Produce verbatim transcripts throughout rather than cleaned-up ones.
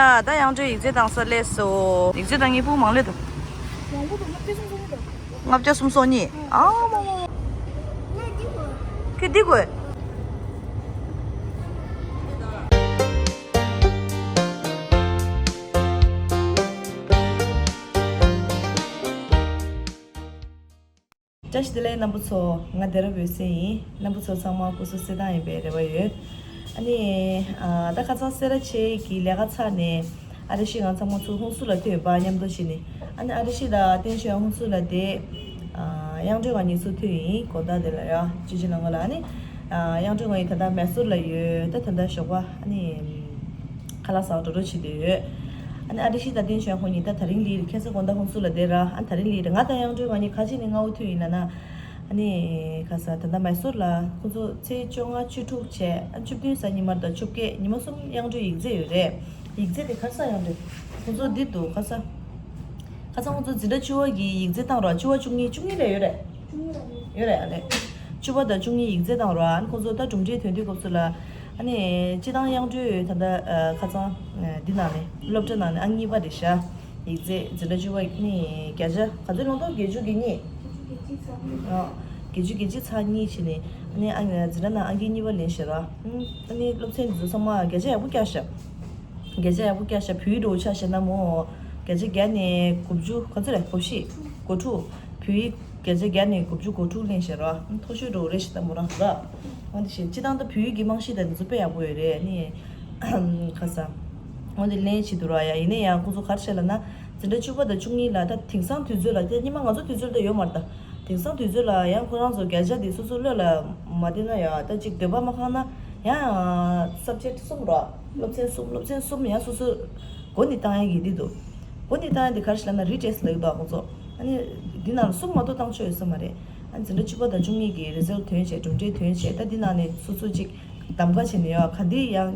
ད་དབྱངས་སྒྲོན་ཡིག་ཚད་བཏང་ས་སླེབས་སོང་། ཡིག་ཚད་བཏང་མཁན་ཕྲུ་གུ་མང་ལོས་དང་། མང་པོ་འདུག་ལྔ་བརྒྱ་སུམ་ཅུ་སོང་ནི་རེད། ལྔ་བརྒྱ་སུམ་ཅུ་སོང་ནི། ཨ་མ་མ་མ། ཁྱོད་འདི་དགོས། བཀྲ་ཤིས་བདེ་ལེགས་རྣམ་པ་ཚོ། ང་སྡེ་ར་འོད་ཟེར་ཡིན། རྣམ་པ་ཚོ་ཚང་མ་སྐུ་གཟུགས་གསལ་ཐང་ཡིན་པའི་རེ་བ་ཡོད། ཨ་ནི། ཨ། ད་ཁ་སང་སེ་ར་བྱེས་ཀྱི་ལས་ཀ་ཚར་ནས། ཨ་རི་ཤི་ང་ཚང་མ་ཚུར་ཧུན་སུར་ལ་ཐོན་པ་མཉམ་དུ་ཕྱིན་ནས། ཨ་ནི་ཨ་རི་ཤི་དང་ཏེང་ཞའོ་ཧུན་སུར་ལ་བསྡད། ཨ། དབྱངས་སྒྲོན་ང་གཉིས་ཚུར་ཐོན་ཡིན། དགོང་དག་དེ་ལ་ཡ་ཅི་ཅི་ལ་ང་ལ་ཨ་ནི། ཨ། དབྱངས་སྒྲོན་ང་གཉིས་ད་ལྟ་མེ་སོར་ལ་ཡོད། ད་ད་ལྟ་ཞོགས་པ་ཨ་ནི། ཁ་ལག་ཟ་བར་འགྲོ་འགྲོ་བྱེད་དུ་ཡོད། ཨ་ནི་ཨ་རི་ཤི་དང་ཏེང་ཞའོ་ཁོང་གཉིས་ད་དེ་རིང་ལི་ཁ་སང་དགོང་དག་ཧུན་སུར་ལ་བསྡད་ར། ཨ་ནི་དེ་རིང་ལི་ང་དང་དབྱངས་སྒྲོན་ང་གཉིས་ག་ཅི་ནས་སྔ་བོ་ཐོན་ཡིན་ལབ་ན། ཨ་ནི་ཁ་སང་ད་ལྟ་མེ་སོར་ལ་ཁོང་ཚོ་ཚེས་བཅོ་ལྔ་བཅུ་དྲུག་བྱས། ཨ། བཅུ་བདུན་གཟའ་ཉི་མ་དང་བཅོ་བརྒྱད་ཉི་མ་གསུམ་དབྱངས་སྒྲོན་ཡིག་ཚད་ཡོད་རེད། ཡིག་ཚད་དེ་ཁ་སང་དབྱངས་སྒྲོན་ཁོང་ཚོ་འདི་འདུག་ཁ་སང་། ཁ་སང་ཁོང་ཚོ་འཛིན་གྲྭ་བཅུ་པ་གི་ཡིག་ཚད་བཏང་ར། བཅུ་པ་བཅུ་གཉིས། བཅུ་གཉིས་ལས་ཡོད་རེད། ཡོད་རེད། ཨ་ལས། བཅུ་པ་དང་བཅུ་གཉིས་ཡིག་ཚད་བཏང་ར། ཨ་ནི་ཁོང་ཚོ་ད་གྲུབ་འབྲས་ཐོན་དུས་སྐབས་སུ་ལ། ཨ་ནི་སྤྱི་བཏང་དབྱངས་སྒྲོན་ད་ལྟ་ཁ་སང་འདི་ནང་ནས་སློབ་གྲྭ་ནང་ནས་ཨང་གཉིས་པ་རེད་ཤག་ཡིག་ཚད་འཛིན་གྲྭ་བཅུ་པ་ནི་བརྒྱ་ཆ་ག་ཚོད་ལོངས་འདུག་བརྒྱད་ཅུ་གྱ་གཉིས། ཨ། བརྒྱད་ཅུ་གྱ་གཅིག་ཚེག་གཉིས་བྱས་ནས། ཨ་ནི་ཨ། འཛིན་གྲྭ་ནང་ཨང་ཀི་གཉིས་པ་ལེན་ཤག་ར། ཨ་ནི་སློབ་ཚན་འདི་ཚོ་ཚང་མ་བརྒྱ་ཆ་ཡག་པོ་བཀྱགས་ཤག་བརྒྱ་ཆ་ཡག་པོ་བཀྱགས་ཤག་བོད་ཡིག་འདྲ་བོ་ཆ་བཞག་ན་མོ། བརྒྱ་ཆ་བརྒྱ་ནས་དགུ་བཅུ་ག་ཚོད་རེད། གོ་བཞི། གོ་དྲུག་བོད་ཡིག་བརྒྱ་ཆ་བརྒྱ་ནས་དགུ་བཅུ་གོ་དྲུག་ལེན་ཤག་ར། མཐོ་ཤོས་འདྲ་བོ་རེད་ཤག་ད་མོ་རང་ར། འོན་ཏེ་ཞེས་སྤྱི་བཏང་ད་བོད་ཡིག་གི་རྨང་གཞི་དང་འདི་ཚོ་དཔེ་ཡག་པོ་ཡོད་རེད། ཨ་ནི། ཁ་སང་། འོན་ཏེ་ལེན་བྱེད་དུ་ར་ཡ། ཡིན་ན་ཡང་ཁོང་ཚོ་ག་རེ་བྱས་ལབ་ན། འཛིན་གྲྭ་བཅུ་པ་དང་བཅུ་གཉིས་ལ་ད་དེང་སང་དུས་ཚོད་ལ། ད་སྔོན་མ་ང་ཚོ་དུས་ཚོད་ལ་ད་ཡོད་མ་རེད་ད། དེང་སང་དུས་ཚོད་ལ་ཡང་ཁོ་རང་ཚོ་བརྒྱ་ཆ་དེ་སོ་སོ་བློས་ལ་མ་བདེ་ན་ཡ། ད་ཅིག་འདོད་པ་མ་ཁེངས་ན་ཡང་སབ་ཇེག་གསུམ་ར། སློབ་ཚན་གསུམ། སློབ་ཚན་གསུམ་ཡང་སོ་སོ་འགོ་ནས་བཏང་ཡ་གི་འདི་འདུག་འགོ་ནས་བཏང་ཡ་དེ་ག་རེ་ལབ་ན་རི་ཊེ་སི་ལབ་ཀྱི་འདུག་ཁོང་ཚོ། ཨ་ནི་འདི་ནང་ལ་གསུམ་མ་གཏོགས་བཏང་ཆོག་ཡོད་ས་མ་རེད། ཨ་ནི་འཛིན་གྲྭ་བཅུ་པ་དང་བཅུ་གཉིས་ཀྱི་རི་ཛལ་ཐོན་བྱས། གྲུབ་འབྲས་ཐོན་བྱས། ད་འདི་ནང་ནས་སོ་སོ་ཅིག་གདམ་ག་བྱས་ནས་ཡ། ག་འདི་ཡང་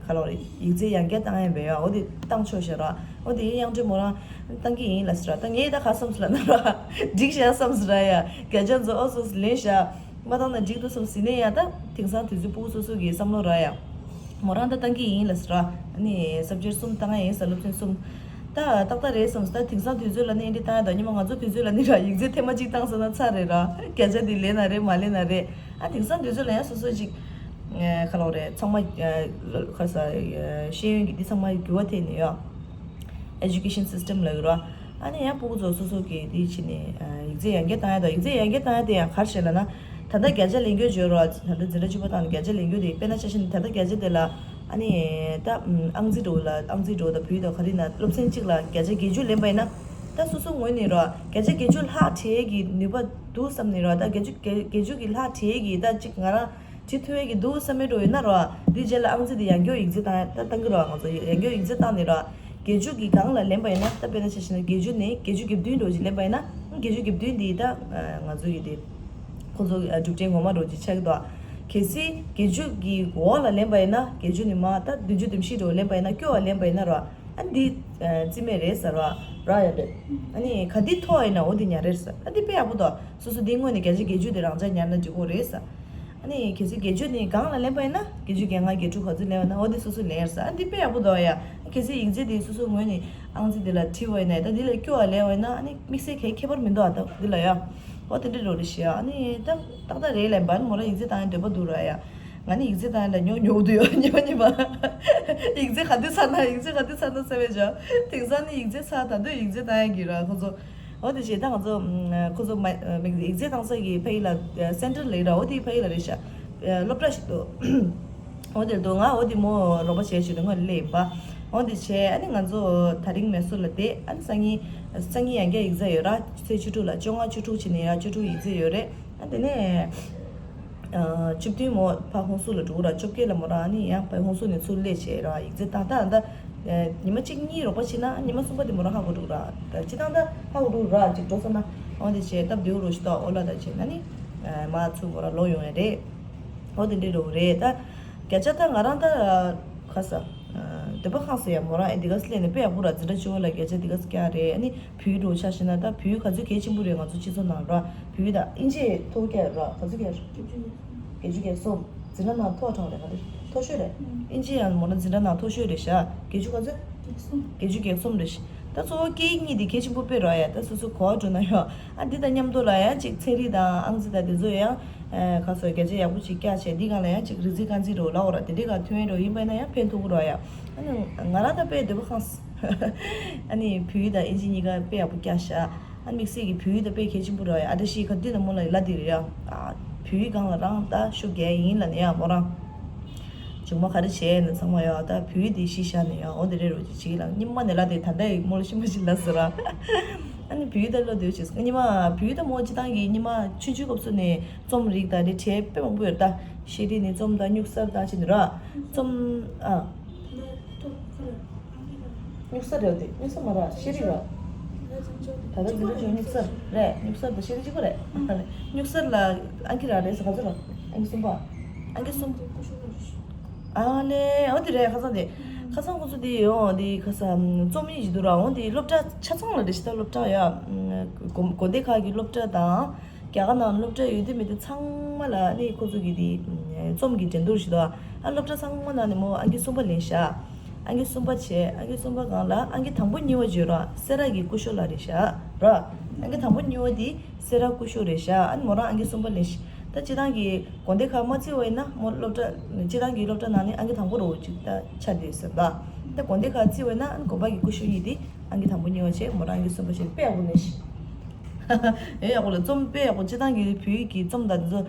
ག་ལབ་རེད། ཡིག་ཚད་ཡང་བསྐྱར་བཏང་ཡ་བས་ཡ། འོ་དེ་བཏང་ཆོག་ཤག་ར། འོ་དེ་དབྱངས་སྒྲོན་མོ་རང་བཏང་གི་ཡིན་ལབ་ཟེར་ར། ད་ངས་ད་ག་བསམ་སོང་ལབ་ན་ར། འགྲིག་ཤག་བསམ་སོང་ར་ཡ། བརྒྱ་ཆ་ཚོ་ཨོ་སོ་སོ་ལེན་ཤག་མ་བཏང་ན་འགྲིག་འདུག་བསམ་ཟིན་ནས་ཡ། ད་དེང་སང་དུས་ཚོད་ཕྲུ་གུ་སོ་སོ་གི་བསམ་བློ་ར་ཡ། མོ་རང་ད་བཏང་གི་ཡིན་ལབ་ཟེར་ར། ཨ་ནི་སབ་ཇེག་གསུམ་བཏང་ཡ་ཡིན་ཟེར། སློབ་ཚན་གསུམ། ད་ཏག་ཏག་རེད་བསམ་སོང་། ད་དེང་སང་དུས་ཚོད་ལ་ནི་འདི་བཏང་ཡ་ད། སྔོན་མ་ང་ཚོ་དུས་ཚོད་ལ་ནི་ར། ཡིག་ཚད་ཐེངས་མ་གཅིག་བཏང་སོང་ན་ཚར་རེད་ར། བརྒྱ་ཆ་འདི་ལེན་ན་རེད་མ་ལེན་ན་རེད། ཨ་དེང་སང་དུས་ཚོད་ལ་ཡང་སོ་སོ་ཅིག་ཨེ། ག་ལབ་རེད། ཚང་མ་ཨེ། ག་ས་ཨེ། ཤེས་ཡོན་གྱི་འདི་ཚང་མ་འགྱུར་བ་ཐེབས་ནས་ཡ། ཨེ་ཇུ་ཀེ་ཤན་སིས་ཊམ་ལབ་ཀྱི་ར། ཨ་ནི་ཡང་ཕྲུ་གུ་ཚོ་སོ་སོ་གི་འདི་བྱས་ནས་ཨེ། ཡིག་ཚད་ཡར་རྒྱས་བཏང་ཡ་དང་། ཡིག་ཚད་ཡར་རྒྱས་བཏང་ཡ་དེ་ཡང་ག་རེ་བྱས་ལབ་ན། ད་ལྟ་བརྒྱ་ཆ་ལེན་རྒྱུ་བརྗོད་ར། ད་ལྟ་འཛིན་གྲྭ་བཅུ་པ་དང་བརྒྱ་ཆ་ལེན་རྒྱུ་དེ། དཔེར་ན་ཆ་བཞག་ན་ད་ལྟ་བརྒྱ་ཆ་དེ་ལ་ཨ་ནི་ད་ཨང་རྩིས་འདྲ་བོ་ལ། ཨང་རྩིས་འདྲ་བོ་དང་བོད་ཡིག་དང་ག་རེ་ཡིན་ན། སློབ་ཚན་གཅིག་ལ་བརྒྱ་ཆ་བརྒྱད་ཅུ་ལེན་པ་ཡིན་ན། ད་སོ་སོ་ངོས་ནས་ར་བརྒྱ་ཆ་བརྒྱད་ཅུ་ལྷག་བྲིས་ཀྱི་ནུས་པ་འདུག་བསམ་ནས་ར། ད་བརྒྱད་ཅུ་བརྒྱད་ཅུ་གི་ལྷག་བྲིས་ཀྱི་ད་ཅིག་ང་རང་བྲིས་ཐུབ་ཡས་ཀྱི་འདུག་བསམ་མེད་འགྲོ་ཡོད་ན་ར། འདིའི་རྗེས་ལ་ཨང་རྩིས་དེ་ཡང་བསྐྱར་ཡིག་ཚད་བཏང་། ད་བཏང་གི་ར། ང་ཚོ་ཡང་བསྐྱར་ཡིག་ཚད་བཏང་ནས་ར། བརྒྱད་ཅུ་གི་སྒང་ལ་ལེན་པ་ཡིན་ན། ད་དཔེར་ན་ཆ་བཞག་ན་བརྒྱད་ཅུ་ནས་བརྒྱད་ཅུ་གྱ་བདུན་འགྲོ་ཅིག་ལེན་པ་ཡིན་ན། བརྒྱད་ཅུ་གྱ་བདུན་འདི་ད་ང་ཚོ་ཡི་དེ་ཁོ་ཚོ་གྲུབ་འབྲས་ངོ་མ་འགྲོ་ཅིག་ཆགས་ཀྱི་འདུག་གལ་སྲིད་བརྒྱད་ཅུ་གི་འོག་ལ་ལེན་པ་ཡིན་ན། བརྒྱད་ཅུ་ནས་མར་ད་བདུན་ཅུ་དོན་བཞི་འགྲོ་ལེན་པ་ཡིན་ན། བསྐྱར་ལེན་པ་ཡིན་ན་ར། ཨ་འདི་རྩིས་མེད་རེད་ཟེར་བ་ར་ཡ་རེད། ཨ་ནི་ག་འདི་མཐོ་བ་ཡིན་ན་འོ་འདི་ཉར་རེད་ཟེར། ཨ་འདི་དཔེ་ཡག་པོ་འདུག་སོ་སོ་འདི་སྔོན་ནས་བརྒྱ་ཆ་བརྒྱད་ཅུ་དེ་རང་འཇགས་ཉར་ན་འགྲིག་གོ་རེད་ཟེར། ཨ་ནི་གལ་སྲིད་བརྒྱད་ཅུ་ནས་སྒང་ལ་ལེན་པ་ཡིན་ན། བརྒྱད་ཅུ་གྱ་ལྔ་གྱ་དྲུག་ག་ཚོད་ལེན་པ་ན་འོ་འདི་སོ་སོ་ལེན་ཡ་ཟེར། ཨ་འདི་དཔེ་ཡག་པོ་འདུག་ཡ། གལ་སྲིད་ཡིག་ཚད་དེ་སོ་སོ་ངོས་ནས་ཨང་རྩིས་དེ་ལ་བྲིས་པ་ཡིན་ན། ད་འདི་ལས་སྐྱོ་བ་ལེན་པ་ཡིན་ན། ཨ་ནི་དམིགས་བསལ་གའི་ཁྱད་པར་མི་འདུག་ཨ་ད་འདི་ལ་ཡ། འོ་དེ་འདྲ་འགྲོ་རེད་ཤག་ཨ་ནི་ད་ཏག་ཏག་རེད་ལབ་པ། ཨ་ནི་མོ་རང་ཡིག་ཚད་བཏང་ཡ་འདོད་པ་འདུག་ར་ཡ། ང་ནི་ཡིག་ཚད་བཏང་ཡ་ལ་ཉོ་ཉོ་གི་འདུག་ཡ། ཉོ་ཉོ་བ། ཡིག་ཚད་ག་དུས་ཚར་ན། ཡིག་ཚད་ག་དུས་ཚར་ན་བསམ་པའི་ཆ། དེང་སང་ནི་ཡིག་ཚད་ཚར། ད་དུང་ཡིག་ཚད་བཏང་ཡ་གི་ར་ཁོ་ཚོ། འོ་དེ་བྱས་ད་ང་ཚོ་ཁོ་ཚོ་མ་ཡིག་ཚད་བཏང་ས་གི་ཕ་ཡི་ལ་སེན་ཊར་ལབ་ར། འོ་དེ་ཕ་ཡི་ལ་རེད་ཤག་སློབ་གྲྭ་ཞིག་འདུག་འོ་དེར་འདུག་ང་འོ་དེ་མོ་རོགས་པ་བྱས་བྱས་ཏེ་སྔོན་སླེབས་ཡིན་པ། འོ་དེ་བྱས་ཨ་ནི་ང་ཚོ་དེ་རིང་མེ་སོར་ལ་བསྡད། ཨ་ནི་སང་ཉིན་སང་ཉིན་ཡང་བསྐྱར་ཡིག་ཚད་ཡོད་ར། ཚེས་བཅུ་དྲུག་ལ་བཅོ་ལྔ་བཅུ་དྲུག་བྱས་ནས་ཡང་བཅུ་དྲུག་ཡིག་ཚད་ཡོད་རེད། ཨ་དེ་ནས། ཨ། བཅུ་བདུན་མོ་ཕར་ཧུན་སུར་ལ་འགྲོ་གི་ར། བཅོ་བརྒྱད་ལ་མོ་རང་ནི་ཡང་ཕར་ཧུན་སུར་ནས་ཚུར་སླེབས་བྱས་ར། ཡིག་ཚད་ད་ལྟ་ད་ཉི་མ་གཅིག་གཉིས་རོགས་པ་བྱས་ན། ཉི་མ་གསུམ་པ་དེ་མོ་རང་ཧ་གོ་འགྲོ་གི་ར། ད་སྤྱིར་བཏང་ད་ཧ་གོ་འགྲོ་གི་ར། ཅིག་འགྲོ་སོང་ན། འོ་དེ་བྱས་སྟབས་བདེ་པོ་རོགས་ཞིག་ཏོག་ཨོ་ལ་ད་བྱས་ན་ནི། ཨ། མར་ཚུར་མོ་རང་ལོག་ཡོང་ཡ་རེད། འོ་དེ་འདྲ་རོགས་རེད། ད་བརྒྱ་ཆ་ད་ང་རང་ད་ག་ས། ཨ། འདོད་པ་ཁེངས་སོང་ཡ། མོ་རང་ཨེ་འདི་ག་སླེབས་ནས་དཔེ་ཡག་པོ་ར། འཛིན་གྲྭ་བཅུ་པ་ལ་བརྒྱ་ཆ་འདི་ག་བཀྱག་རེད། ཨ་ནི། བོད་ཡིག་འདྲ་བོ་ཆ་བཞག་ན། ད་བོད་ཡིག་ག་ཚོད་གལ་ཆེན་པོ་རེད་ང་ཚོ་སྤྱི་ཚོགས་ནང་ར། བོད་ཡིག་དང་ཨིན་ཇི་མཐོ་བོ་བཀྱག་ར། ག་ཚོད་བཀྱག་རེད། བརྒྱད་ཅུ་གྱ་གསུམ། འཛིན་གྲྭ་ནང་མཐོ་བ་གྲངས་རེད་ག་རེ། མཐོ་ཤོས་རེད། ཨིན་ཇི་ཡང་མོ་ན་འཛིན་གྲྭ་ནང་མཐོ་ཤོས་རེད་ཤག་བརྒྱད་ཅུ་ག་ཚོད། བརྒྱད་ཅུ་གྱ་གསུམ་རེད་ཤག་ད་གཙོ་བོ་སྐད་ཡིག་གཉིས་དེ་གལ་ཆེན་པོ་དཔེ་རེད་ཡ། ད་སོ་སོ་གོ་བ་འགྲོ་ན་ཡང་ཨ་འདི་དང་མཉམ་དུ་ལ་ཡང་ཅིག་ཚན་རིག་དང་ཨང་རྩིས་དང་དེ་ཚོ་ཡང་ག་ཚོད་བརྒྱ་ཆ་ཡག་པོ་ཅིག་བཀྱག་བྱས་འདི་སྒང་ལ་ཡང་ཅིག་རིག་རྩལ་རྐང་འཛིན་རོ་ལ་འོ་ར་དེ་འདྲའི་སྒང་ཐོན་ཡས་རོ་ཡིན་པ་ཡིན་ན་ཡང་ཕན་ཐོགས་ཀྱི་རོ་ཡ། ཨ་ནི་ང་རང་ད་དཔེ་འདོད་པ་ཁེངས་སོང་། ཨ་ནི་བོད་ཡིག་དང་ཨིན་ཇི་གཉིས་ཀ་དཔེ་ཡག་པོ་བཀྱག་ཤག་ཨ་དམིགས་བསལ་གྱི་བོད་ཡིག་ད་དཔེ་གལ་ཆེན་པོ་རེད་ཡ། ཨ་བཀྲ་ཤིས་ཁ་འདི་ན་མོ་ལ་ལ་འདི་རེད་ཡ། ཨ་བོད་ཡིག་སྒང་ལ་རང་ད་ཤུགས་རྒྱག་ཡིན་ལབ་ནས་ཡ་མོ་རང་མཇུག་མ་ག་རེ་བྱས་ནས་ཚང་མ་ཡ་ད་བོད་ཡིག་འདི་གཞི་བཞག་ནས་ཡ་འོ་དེ་རེད་རོ་ཅིག་ཅིག་ལ་སྔོན་མ་ནས་ལ་དེ་ད་ལྟ་ཡིག་མོ་ལ་ཤི་མ་ཤི་ལ་ཟེར་ར། ཨ་ནི་བོད་ཡིག་ད་ལོ་དེ་བྱས་སྔོན་མ་བོད་ཡིག་ད་མོ་སྤྱི་བཏང་གི་སྔོན་མ་ཆུང་ཆུང་སྐབས་སུ་ནས་རྩོམ་རིག་དང་དེ་བྲིས་དཔེ་མང་པོ་ཡོད་ད། ཤེས་རིག་ནས་རྩོམ་དང་སྨྱུག་གསར་དང་བྱས་ནས་ར། རྩོམ་ཨ། སྨྱུག་གསར་རེད་དེ། སྨྱུག་གསར་མ་རེད། ཤེས་རིག་རེད། ད་ལྟ་འཛིན་གྲྭ་ཆུང་སྨྱུག་གསར་རེད། སྨྱུག་གསར་དང་ཤེས་རིག་གཅིག་པ་རེད། སྨྱུག་གསར་ལ་ཨང་ཀི་རག་རེད་ཟེར་ག་ཚོད་རག་ཨང་ཀི་གསུམ་པ། ཨང་ཀི་གསུམ། ཨ་ལེ་འོ་དེ་རེད། ཁ་སང་དེ་ཁ་སང་ཁོ་ཚོ་དེ་ཡོང་དེ་ཁ་སང་རྩོམ་ཡིག་ཞིག་འདུག་ར། འོ་དེ་སློབ་གྲྭ་ཆ་ཚང་ལ་རེད་ཤག་ད་སློབ་གྲྭ་ཡ་དགོན་སྡེ་ཁག་གི་སློབ་གྲྭ་དང་། རྒྱ་གར་ནང་སློབ་གྲྭ་ཡོད་དུས་མེད་དུས་ཚང་མ་ལ་ནི་ཁོ་ཚོ་གི་དེ་རྩོམ་གྱི་འགྲན་བསྡུར་ཞིག་འདུག་ཨ་སློབ་གྲྭ་ཚང་མ་ནང་ནས་མོ་ཨང་ཀི་གསུམ་པ་ལེན་ཤག་ཨང་ཀི་གསུམ་པ་བྱས། ཨང་ཀི་གསུམ་པ་སྒང་ལ་ཨང་ཀི་དང་པོ་གཉིས་པ་བརྗོད་ར་སེ་ར་གི་སྐུ་ཞབས་ལགས་རེད་ཤག་ར། ཨང་ཀི་དང་པོ་གཉིས་པ་དེ་སེ་ར་སྐུ་ཞབས་རེད་ཤག་ཨ་ནི་མོ་རང་ཨང་ཀི་གསུམ་པ་ལེན་ཤག་ད་སྤྱི་བཏང་གི་དགོན་སྡེ་ཁག་མ་བརྩི་བ་ཡིན་ན་མོ་སློབ་གྲྭ་སྤྱི་བཏང་གི་སློབ་གྲྭ་ནང་ནས་ཨང་ཀི་དང་པོ་རོ་ཅིག་ད་ཆགས་བསྡད་ཟེར་ད། ད་དགོན་སྡེ་ཁག་བརྩི་བ་ཡིན་ན་ཨ་ནི་དགོན་པ་གི་སྐུ་ཞབས་གཉིས་དེ་ཨང་ཀི་དང་པོ་གཉིས་པ་བྱས། མོ་རང་ཨང་ཀི་གསུམ་པ་བྱས། དཔེ་ཡག་པོ་ལེན་ཤག་ཨེ་ཡག་པོ་ལ་རྩོམ་དཔེ་ཡག་པོ་སྤྱི་བཏང་གི་བོད་ཡིག་གི་རྩོམ་དང་འདི་ཚོ་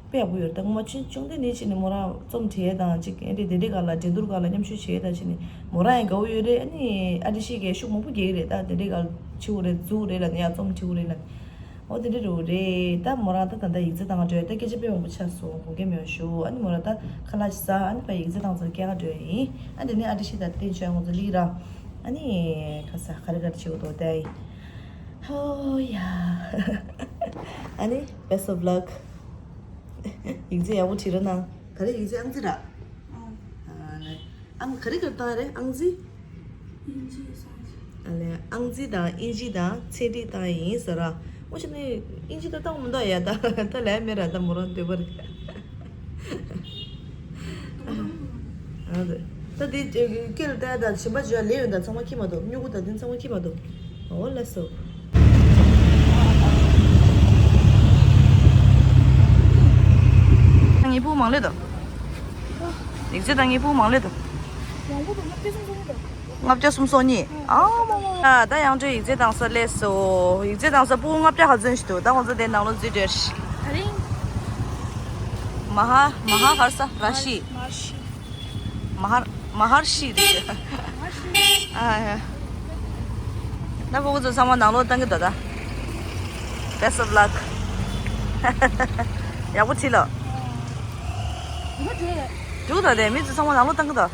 དཔེ་ཡག་པོ་ཡོད་རེད། ད་ངོ་མ་ཆུང་ཆུང་དུས་ནས་བྱས་ནས་མོ་རང་རྩོམ་བྲིས་ཡས་དང་ཅིག་ཨེ་འདྲས་དེ་འདྲས་སྒང་ལ་འགྲན་བསྡུར་སྒང་ལ་མཉམ་ཞུགས་བྱས་ཡས་དང་བྱས་ནས་མོ་རང་ཡང་དགའ་བོ་ཡོད་རེད། ཨ་ནི་ཨ་ཏི་ཤི་གིས་ཤུགས་མང་པོ་རྒྱག་གི་རེད། ད་དེ་འདྲས་སྒང་ལ་བྱེད་དགོས་རེད། འཛུལ་དགོས་རེད་ལབ་ནས་ཡང་རྩོམ་བྲིས་དགོས་རེད་ལབ་ནས་འོ་དེ་འདྲས་རེད་པ། རེད་ད་མོ་རང་ད་ད་ལྟ་ཡིག་ཚད་བཏང་ག་འགྲོ་ཡ། ད་སྐད་ཆ་དཔེ་མང་པོ་ཆགས་སོང་། དགོངས་འགལ་མེད་པ་ཞུ། ཨ་ནི་མོ་རང་ད་ཁ་ལག་ཅིག་ཟ། ཨ་ནི་ཕར་ཡིག་ཚད་བཏང་ཚར་སྐྱེལ་ག་འགྲོ་ཡ་ཡིན། ཨ་དེ་ནས་ཨ་ཏི་ཤི་དང་བསྟན་ཆོས་ང་ཚོ་ལིག་ར། ཨ་ནི་ཁ་ས་ག་རེ་ག་རེ་བྱེད་དགོས་འདུག་ད་ཡིན། ཧོ་ཡ། ཨ་ནི་best of luck། ཡིག་ཚད་ཡག་པོ་བྲིས་རོགས་གནང་། ག་རེ་ཡིག་ཚད་ཨང་རྩིས་ར། ཨང་ག་རེ་ག་རེ་བཏང་རེད་ཨང་རྩིས། ཨ་ལས་ཨང་རྩིས་དང་ཨིན་ཇི་དང་ཚན་རིག་བཏང་ཡིན་ཟེར་ར། འོ་ཅི་ནི་ཨིན་ཇི་ད་བཏང་མི་འདུག་ཡ། ད་ད་ལས་མེད་ར། ད་མོ་རང་འདོད་པ་རེད། ཨ་ད་དེ་སྐེ་ལ་བལྟས་ད་ཞིམ་པ་བྱོས་ལས་ཡོད་ད། ཚང་མ་ཁྱི་མ་གཏོགས་སྨྱུ་གུ་ད་དེ་ཚང་མ་ཁྱི་མ་གཏོགས། འོ་ལགས་སོ། ངའི་ཕྲུ་གུ་མང་ལོས་དང་། ཡིག་ཚད་དང་ངའི་ཕྲུ་གུ་མང་ལོས་དང་། ལྔ་བརྒྱ་སུམ་སོ་གཉིས། ཨ་མ་མ་མ། ད་དབྱངས་སྒྲོན་ཡིག་ཚད་བཏང་ས་སླེབས་སོ། ཡིག་ཚད་བཏང་ས་ཕྲུ་གུ་ལྔ་བརྒྱ་ག་ཚོད་ཞིག་འདུག་ད་ང་ཚོ་དེ་ནང་ལོགས་འཛུལ་འགྲོ་ཡ་རེད། ད་རིང་། མ་ཧ་མ་ཧ་ག་རེ་ཟ། ར་ཤི། མ་ཧ་ཤི། མ་ཧར་མ་ཧར་ཤི་རེད། ཨ་ཡ། ད་ཕྲུ་གུ་ཚོ་ཚང་མ་ནང་ལོགས་བཏང་གི་འདུག་ད། Best of luck། ཡག་པོ་བྲིས་ལ། འགྲོ་ད་དེ་མི་ཚོ་ཚང་མ་ནང་ལོགས་བཏང་གི་འདུག་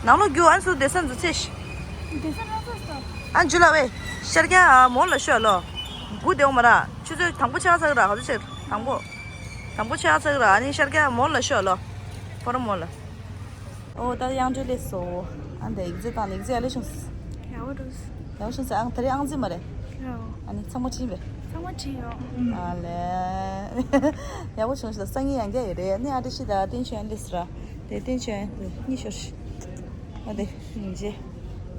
ནང་ལོགས་རྒྱུགས། ཨ་ནི་སུ་བསྡད་ས་འཛུལ་ཚེ་ཤི། བསྡད་ས་རང་ཚོ་ས། ཨ་འཇུ་ལ་ཝེ། ཤར་རྒྱག་མོ་ལ་ཤོད་ལོ། སྒུག་བསྡད་འོ་མ་ར། ཆུ་ཚོད་དང་པོ་ཆགས་ཚར་གི་ར། ག་ཚོད་ཆགས་དང་པོ། དང་པོ་ཆགས་ཚར་གི་ར། ཨ་ནི་ཤར་རྒྱག་མོ་ལ་ཤོད་ལོ། ཕོ་ར་མོ་ལ། ཨོ་ད་དབྱངས་སྒྲོན་སླེབས་སོ། ཨ་འདི་ཡིག་ཚད་བཏང་ནས་ཡིག་ཚད་ཡག་ལེ་བྱུང་། ཡག་པོ་འདུག་ཡག་པོ་བྱུང་ཟེར། ཨང་ད་རེས་ཨང་རྩིས་མ་རེད། ཡོ། ཨ་ནི་ཚང་མ་བྲིས་པས། ཚང་མ་བྲིས་ཡོ། ཨ་ལེ། ཡག་པོ་བྱུང་ཞིག་ལ་སང་ཉིན་ཡང་བསྐྱར་ཡོད་རེད། ཨ་ནི་ཨ་ཏི་ཤི་དང་བསྟན་ཆོས་ཡང་སླེབས་སོ་ར། དེ་བསྟན་ཆོས་ཡང་དེ་གཉིད་ཤོར་ཤི། ཨ་དེ་སྙིང་རྗེ།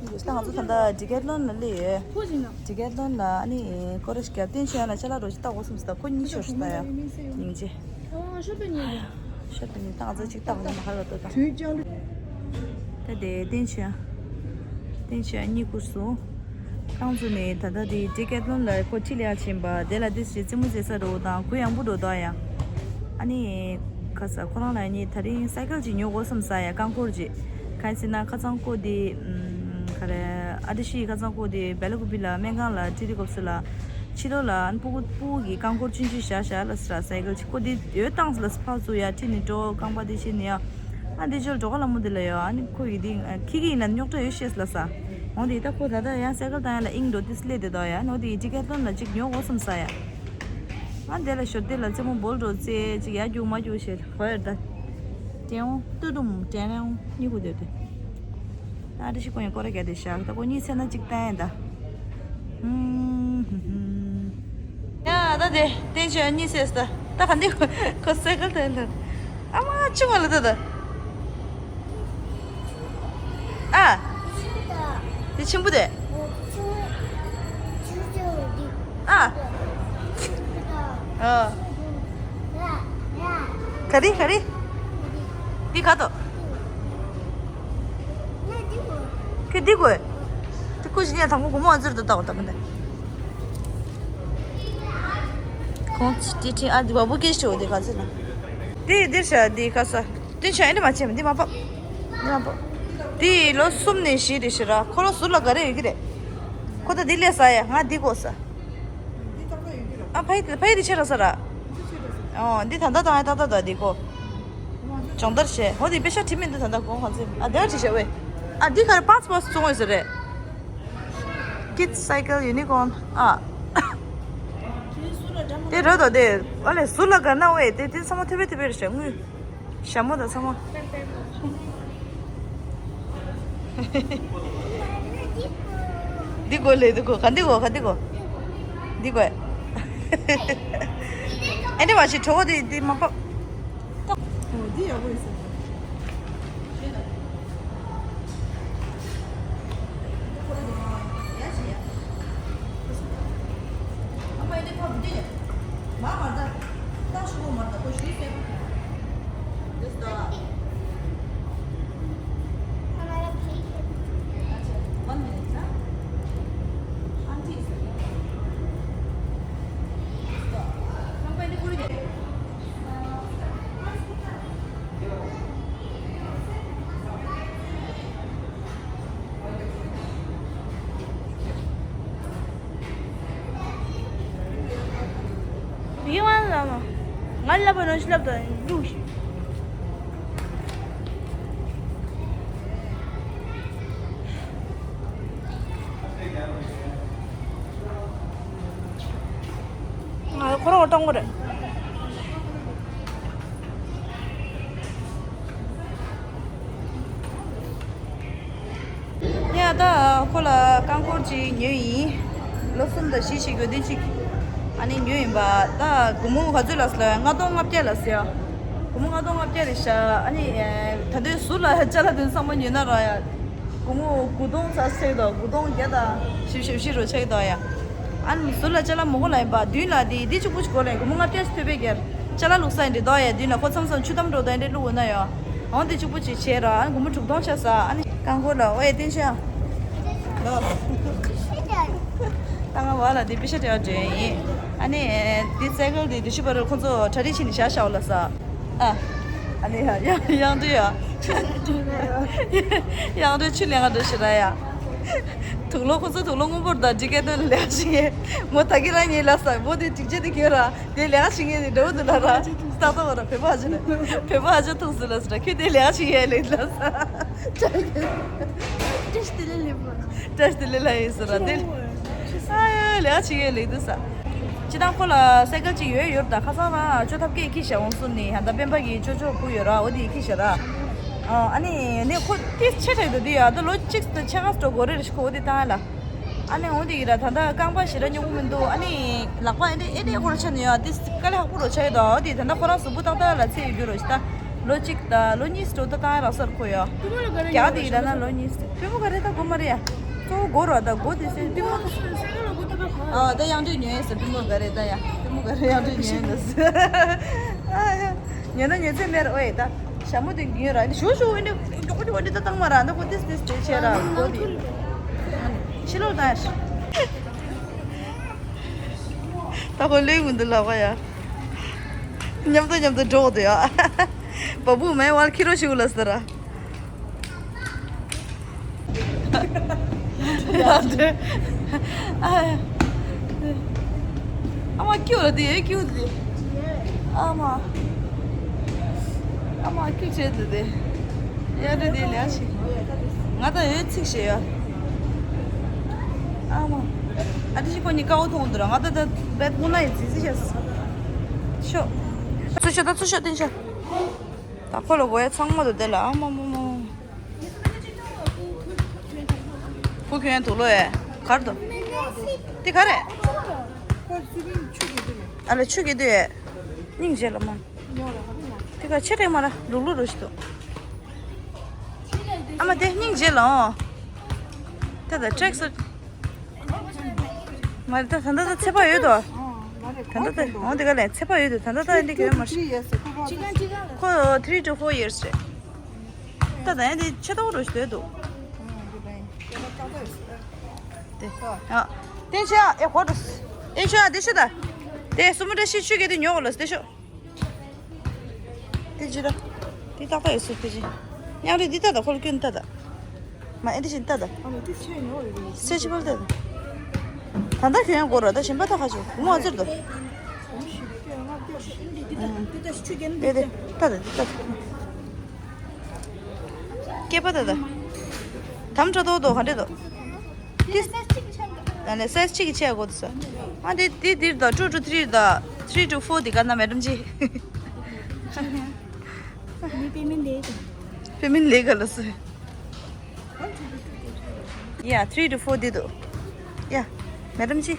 ད་ང་ཚོ་ད་ལྟ་ཌི་ཀེ་ཐི་ལོན་ལ་སླེབས་ཡོད། ཁོ་ཅི་ན། ཌི་ཀེ་ཐི་ལོན་ལ་ཨ་ནི་ཀོ་རེ་ཤི་ཀ་བསྟན་ཆོས་ཡང་ལ་ཅ་ལག་རོ་ཅིག་ལྟ་དགོས་བསམ་སོང་། ད་ཁོ་གཉིད་ཤོར་ཤི་ད་ཡ། སྙིང་རྗེ། ཨ་ཤོར་དུ་ཉལ་དུ། ཤོར་དུ་ཉལ་ད་ང་ཚོ་ཅིག་ལྟ་དགོས་མ་ཧ་ལ་ཏོ་ད། དུས་ཀྱང་། ད་དེ་བསྟན་ཆོས་ཡང་། བསྟན་ཆོས་ཡང་གཉིད་ཁུག་སོང་། ཁོང་ཚོ་ནས་ད་ལྟ་དེ་ཌི་ཀེ་ཐི་ལོན་ལ་ཁོ་ཁྲིད་ལ་ཡ་ཕྱིན་པ་དེ་ལ་དེ་ཞིག་རྩེད་མོ་རྩེ་ས་འགྲོ་དང་གུ་ཡངས་པོ་འགྲོ་དོ་ཡ། ཨ་ནི། ཁ་ས་ཁོ་རང་ལ་ནི་ད་རིང་སའི་ཀལ་ཅིག་ཉོ་དགོས་བསམ་ས་ཡ། རྐང་འཁོར་ཅིག་གང་ཡིན་ཟེར་ན་ཁ་ཚང་ཁོ་དེ་ཨམ། ག་རེ། ཨ་ཏི་ཤི་ཁ་ཚང་ཁོ་དེ་སྦེ་ལ་ཀུ་པི་ལ་སྨན་ཁང་ལ་ཁྲིད་དུས་སྐབས་སུ་ལ། ཕྱི་ལོགས་ལ་ཨ་ནི་སྤུ་གུ་སྤུ་གུ་གི་རྐང་འཁོར་ཆུང་ཆུང་བཞག་བཞག་ལ་ཟེར་ར། སའི་ཀལ་ཅིག་ཁོ་དེ་ཡོད་བཏང་ཟེར་ལ་ཕར་ཚུར་ཡ་ཁྲིད་ནས་འགྲོ། རྐང་པ་དེ་བྱས་ནས་ཡ། ཨ་འདི་ཅོལ་འགྲོ་ག་ལ་མོ་དེ་ལ་ཡོད། ཨ་ནི་ཁོ་ཡི་དེ་ཁྱི་གི་ཡིན་ལ་རྙོག་དྲ་ཡོད་ཤེས་ལ་ས། འོ་དེ་ད་ཁོ་ད་ལྟ་ཡང་སའི་ཀལ་བཏང་ཡ་ལ་ཨིང་འགྲོ་དུས་སླེབས་བསྡད་དོ་ཡ། ཨ་ནི་འོ་དེ་ཌི་ཀེ་ཐི་ལོན་ལ་ཅིག་ཉོ་དགོས་བསམ་ས་ཡ། ང་དེ་ལ་ཞོར་དེ་ལ་རྩེད་མོ་སྦོལ་འགྲོ་རྩེ་ཅིག་ཡར་རྒྱུག་མར་རྒྱུག་བྱེད་ཧོ་ཡར་ད། ཏེའོ་ཏུ་ཏུམ་ཏེ་རེའོ་གཉིད་ཁུག་སྡོད་དེ། ཨ་ཏི་ཤི་ཁོ་ཡང་སྐོར་ར་རྒྱག་དེ་བཞག་ད་ཁོ་གཉིད་སད་ན་ཅིག་བཏང་ཡིན་ད། ཧུམ་ཧུམ་ཧུམ། ཡ་ད་དེ་བསྟན་ཆོས་གཉིད་སད་ད། ད་ག་འདི་ཁོ་སའི་ཀལ་ད་ཡིན་ད། ཨ་མ་ཅི་མ་ལ་ད་ད། དེ་ཆེན་པོ་དེ། ཨ། ཨ། ག་རེ་ག་རེ། འདི་ག་དོ། ཁྱོད་འདི་དགོས། དེ་ཀུ་ཤི་ཉལ་དང་པོ་སྒོར་མོ་ཨ་ཙིར་དུ་བཏགས་པ་དང་པོ་འདི། ཁོང་ཚོ་དེ་ཁྲིད་ཨ་འདི་བ་བུ་སྐད་ཤོད་དེ་ག་ཚོད་ན། དེ་འདིར་བྱ་དེ་ག་ས། དེ་བྱ་ཨེ་འདི་མ་བྱེད་མ་འདི་མ་ཕབ། འདི་མ་ཕབ། དེ་ལོ་གསུམ་ནས་བཞི་རེ་ཞེ་ར་ཁོ་ལོ་ཟུར་ལ་ག་རེ་ཡོད་ཀྱི་རེད། ཁོ་ད་འདི་ལས་ཟ་ཡ་ང་འདི་དགོས་ས། ཨ་ཕ་ཡི་ཕ་ཡི་དེ་ཆེ་ར་ས་ར། ཨོ་འདི་ད་ལྟ་དང་ཨེ་ད་ལྟ་ད་འདི་ཁོ། སྦྱོང་བརྡར་བྱས། འོ་དེ་པེ་ཤ་བྲིས་མིན་འདི་ད་ལྟ་གོང་ག་ཚོད། ཨ་དེ་བ་བྲིས་བྱས་ཝེ། ཨ་འདི་ག་རེ་པཱས་པཱས་བཙོང་ཡོད་ས་རེད། Kids Cycle Unicorn ཨ། དེ་རོ་དོ་དེ། ཨ་ལས་ཟུར་ལ་ག་ན་ཝེ་དེ་དེ་ཚང་མ་ཐེ་བེ་ཐེ་བེ་རེད་ཤག་དངུལ། ཞྭ་མོ་དང་ཚང་མ། འདི་དགོས་ལས་འདི་དགོས་ག་འདི་དགོས་ག་འདི་དགོས། འདི་དགོས། ཨེ་འདྲ་མ་བྱེད་གྲོགས་པོ་དེ་དེ་མ་པ། ཨོ་འདི་ཡག་པོ་ཡིན་ས། ཡིན་ཝང་ལ་མ། ང་ལབ་པ་ནང་བཞིན་ལབ་དང་ལུགས་ཤིག་ང་ཁོ་རང་གཏོང་གི་རེད། ཡ་ད་ཁོ་ལ་རྐང་འཁོར་ཅིག་ཉོས་ཡིན། ལོ་གསུམ་དང་བཞི་ཞིག་དགོས་དུས་ཅིག་ཨ་ནི་ཉོས་ཡིན་པ། ད་སྒོར་མོ་ག་ཚོད་ལ་ཟེར་ལ་ལྔ་སྟོང་ལྔ་བརྒྱ་ལ་ཟེར་ཡ། སྒོར་མོ་ལྔ་སྟོང་ལྔ་བརྒྱ་རེད་ཤག་ཨ་ནི་ད་དུང་ཟུར་ལ་ཅ་ལག་དེ་ཚང་མ་ཉོས་ན་ར་ཡ། སྒོར་མོ་དགུ་སྟོང་ཙམ་ཆགས་འདུག་དགུ་སྟོང་བརྒྱ་དང་བཞི་བཅུ་བཞི་རུ་ཆགས་འདུག་ཡ། ཨ་ནི་ཟུར་ལ་ཅ་ལག་མང་པོ་ལ་ཡིན་པ་མདུན་ལ་དེ་དེ་གཅིག་པུ་ཅིག་དགོས་ལ་ཡིན། སྒོར་མོ་ལྔ་བརྒྱ་ཞིག་ཐོབ་པའི་གེར་ཅ་ལག་བླུགས་ས་ཡིན་འདྲི་འདུག་ཡ། མདུན་ལ་ཁོ་མཚམས་མཚམས་ཆུ་དམ་འགྲོ་དང་འདྲ་བླུགས་འོང་ན་ཡ། འོང་དེ་གཅིག་པུ་ཅིག་བྱས་ར་ཨ་ནི་སྒོར་མོ་དྲུག་སྟོང་ཆགས་ས། ཨ་ནི་རྐང་འཁོར་ལ་ཨོ་ཡ་བསྟན་ཤག་ད་ང་བ་ལ་དེ་པེ་ཤ་སྤྲད་པ་འདྲ་ཡིན། ཨ་ནི་དེ་སའི་ཀལ་དེ་དེ་ཤུ་བ་རུ་ཁོ་ཚོ་གྲ་སྒྲིག་བྱས་ནས་བཞག་བཞག་ལ་ས། ཨ། ཨ་ནི་ཡང་ཡང་དུ་ཡ། ཡང་དུ་ཆུ་ལེན་ག་འགྲོ་ཞེ་ད་ཡ། དུག་ལོག་ཁོ་ཚོ་དུག་ལོག་སྔོན་པོར་དང་འགྲིག་གལ་དོན་ལེགས་ཤིག་ངས་མོ་ད་གི་རང་ཉིད་ལ་ས་མོ་དེ་འགྲིག་ཆེད་དུ་ཁྱོད་ར་དེ་ལེགས་ཤིག་ངས་དེ་འགྲོ་འདུག་ལ་ར་ཏག་ཏག་བ་ར་བོད་པ་ཨ་ཅེ་ན་བོད་པ་ཨ་ཅེ་ཐུག་སུ་ལ་སུ་ར་ཁྱོད་དེ་ལེགས་ཤིག་ངས་ལེགས་ལ་ས། བཀྲ་ཤིས་བདེ་ལེགས་ལེགས་པོ། བཀྲ་ཤིས་བདེ་ལེགས་ལ་ཡིན་སུ་ར་དེ། ཨ་ཡ་ལེགས་ཤིག་ངས་ལེགས་འདུག་ས། སྤྱི་བཏང་ཁོ་ལ་སའི་ཀལ་ཅིག་ཡོད་ཡོད་ད་ཁ་སང་རང་ཅོ་ཐབ་ཀས་ཁྱི་ཞག་འོང་སོང་ནི་ཡང་ད་སྤེན་པ་གི་ཅོ་ཅོ་བུ་ཡོད་ར་འོ་དེ་ཁྱི་ཞག་ར། ཨ་ནི་ནི་ཁོ་ཏིས་ཆེ་དྲགས་འདུག་དེ་ཡ་ད་ལོ་གཅིག་ད་ཆེ་ཁ་སྤྲོ་དགོས་རེད་ཁོ་འོ་དེ་བཏང་ལ། ཨ་ནི་འོ་དེ་ཡི་ར་ད་ད་རྐང་པ་ཞེ་དྲག་སྙོམས་པོ་མི་འདུག་ཨ་ནི་ལག་པ་ཨེ་འདྲ་ཨེ་འདྲ་སྐོར་ཆ་ནི་ཡ་ཏིས་དཀའ་ལས་ཁག་པོ་རོ་ཆ་ཡོད་ད་འོ་དེ་ད་ད་ཁོ་རང་གཟུགས་པོ་ཏག་ཏག་ལ་ཚེ་ཡོད་རྒྱུ་རོ་ཞིག་ད། ལོ་གཅིག་དང་ལོ་གཉིས་སུ་འགྲོ་ད་བཏང་ཡ་རག་སར་ཁོ་ཡ། རྒྱ་དེ་ཡི་ད་ན་ལོ་གཉིས་སུ་པུས་མོ་ག་རེ་ད་གོ་མ་རེད་ཡ། གཙོ་བོ་གོ་རོ་ད་གོ་དེ་སེ་པུས་མོ། ཨ་ད་ཡང་དུས་ཉོས་ཡ་ཟེར་པུས་མོ་ག་རེ་ད་ཡ་པུས་མོ་ག་རེ་ཡང་དུས་ཉོས་ཡ་ཟེར། ཨ་ཡ། ཉོས་ན་ཉོས་ཚེ་མེད་ར་ཨོ་ཡ་ད། ཞྭ་མོ་དེ་ཉོས་ར་འདི་ཞུ་ཞུ་འོ་འདི་མགྱོགས་མགྱོགས་འོ་འདི་ད་བཏང་མ་ར་ད་གོ་དེ་སེ་དེ་བྱས་ར་གོ་དེ། ཕྱི་ལོགས་ད་ཡ། ད་ཁོ་ལོས་མི་འདུག་ལབ་པ་ཡ། མཉམ་དུ་མཉམ་དུ་འགྲོ་འདུག་ཡ། བ་སྤུ་མའི་བར་ཁྱི་རོ་ཞིག་ལ་ཟེར། ཡ་དེ། ཨ་ཡ། ཨ་མ་ཀྱུ་ལ་དེ་ཡོད་ཀྱུ་དེ། ཨ་མ། ཨ་མ་ཀྱུ་བྱེད་དེ་དེ། ཡ་དེ་དེ་ལས་ཤིག་ང་ད་ཡོད་ཚིག་ཞེས་ཡ། ཨ་མ། ཨ་དེ་ཞིག་ཁོ་གཉིས་ཀ་བོ་མཐོང་འདུག་ར་ང་ད་ད་བེད་མུ་ན་ཡི་ཙི་ཙི་བྱས་སོ། ཤོ། ཚུར་ཤོ་ད་ཚུར་ཤོ་བསྟན་ཤོ། ད་ཁོ་ལ་གོ་ཡ་ཚང་མ་དུ་དེ་ལ་ཨ་མ་མ་མ། བུ་ཁྱོད་དུག་ལོ་ཡ། གར་དུ། དེ་ག་རེད། ཨ་ལ་ཆུ་གི་དུ་ཡ། སྙིང་རྗེ་ལ་མ། དེ་ག་ཆེ་གྲས་མ་ར་ལུག་ལུག་རུ་ཞིག་ཏུ། ཨ་མ་དེ་སྙིང་རྗེ་ལ་འོ། ད་ད་track suit། མ་རེད། ད་ད་ད་ད་ཚད་པ་ཡོད་དོ། ད་ད་ད་འོང་དེ་ག་ལས་ཚད་པ་ཡོད་དོ། ད་ད་ད་འདི་ག་མ་རེད། ཁོ་three to four years རེད། ད་ད་ཡང་དེ་ཆེ་ཏོག་རོ་ཞིག་འདུག་དེ་ཨ་དེ་ཤ་ཨེ་ཁོ་དེ་ཤ་དེ་ཤ་ད་དེ་སུ་མོ་འདྲ་ཤི་ཆུ་གེ་དེ་ཉོ་གོ་ལ་དེ་ཤོ། དེ་ཅི་ར། དེ་ཏག་ཏག་ཡོད་སུ་དེ་ཅི། མཉམ་རེད་འདི་ཏག་ཏག་ཁོ་ལ་སྐྱོན་ཏག་ཏག་མ་ཨེ་འདི་བཞིན་ཏག་ཏག་སེ་ཆི་པར་ཏག་ཏག་ད་ལྟ་ཁྱོད་ཡང་གོ་ར་ད་གཞན་པ་ཏག་ཁ་ཆུ་ངོ་ཨ་ཙིར་དོ། དེ་དེ་ཏག་ཏག་འདི་ཏག་ཏག་སྐེད་པ་ཏག་ཏག་དམ་ཁྲ་ཏོག་ཏོག་ག་འདྲེ་དོ། ད་ནས་size གཅིག་གི་ཆེ་དགོས་འདུག་ས། ཨ་དེ་དེ་འདིར་དང་two to three དང་three to four དེ་ག་ན་madam ཅི། མི་པེ་མིན་ལེ་ག་པེ་མིན་ལེ་ག་ལ་སུ། Yeah, three to four དེ་འདུག Yeah, madam ཅི།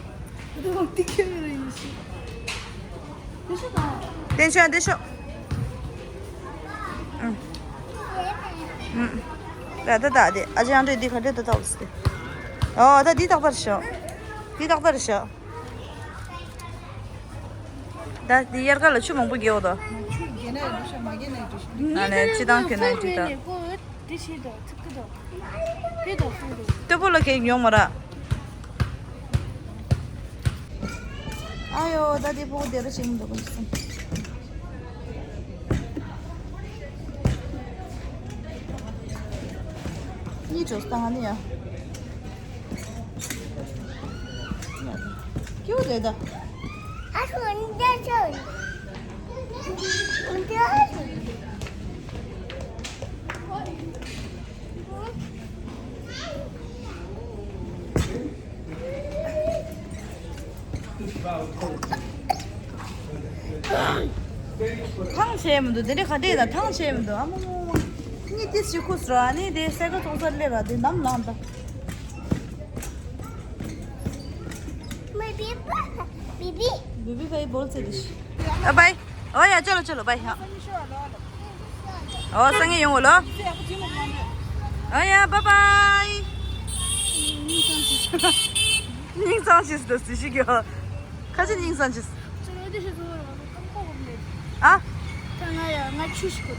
དེ་ཤོག་དེ་ཤོག་ཨུམ། ཨུམ། ད་ད་ད་དེ་ཨ་ཅག་ཡང་འདྲེ་འདི་ག་འདྲེ་ད་ད་འོ་སི་ཏེ། ཨོ་ད་འདི་རྟག་པར་ཤོག་འདི་རྟག་པར་ཤོག་ད་འདི་དབྱར་ཁ་ལ་ཆུ་མང་པོ་རྒྱལ་བ་དོ། ཆུ་རྒྱལ་ན་ཡང་འགྲིག་ཤག་མ་རྒྱལ་ན་ཡང་འགྲིག་ཤག་ཨ་ནས་ཕྱི་ཐང་ཁྱོད་ན་ཡང་འགྲིག་ད། དེ་ཆེ་དོ་ཚིག་གི་དོ། དེ་དོ་ཚིག་དོ། སྟོད་པོ་ལ་ཁེག་མྱོང་མ་ར། ཨ་ཡོ་ད་དེ་ཕོག་དེ་ར་ཆེ་མི་འདུག་གོ་སམ། གཉིས་བྱོས་ད་ང་ནི་ཡ། ཀྱུ་རེད་ད། ཨ་ཁུ་འདི་ཆོས། འདི་ཨ་ཁུ། ཐང་ཆད་མི་འདུག་དེ་འདྲ་ག་འདྲས་ད་ཐང་ཆད་མི་འདུག་ཨ་མ་མ་མ། གཉིས་ཏིས་ཞིག་ཁུ་སོ་ཨ་ནི་དེ་སེ་ཀ་ཚོང་སར་སླེབས་ར་དེ་ནམ་ལངས་ད། མི་བི་པ། བི་བི། བི་བི་པའི་བོལ་ཚེ་དེ་ཤི། ཨ་བའི། ཨོ་ཡ་ཅོ་ལོ་ཅོ་ལོ་བའི་ཧ། ཨོ་སང་ངེ་ཡོང་ལོ། ཨོ་ཡ་བའི་བའི། སྙིང་སང་ཤིས་ད་སི་ཤི་གྱོ། ཁ་ཆེ་སྙིང་སང་ཤིས། ཨ། ད་ང་ཡ་ང་ཆུ་ཤི་གོ།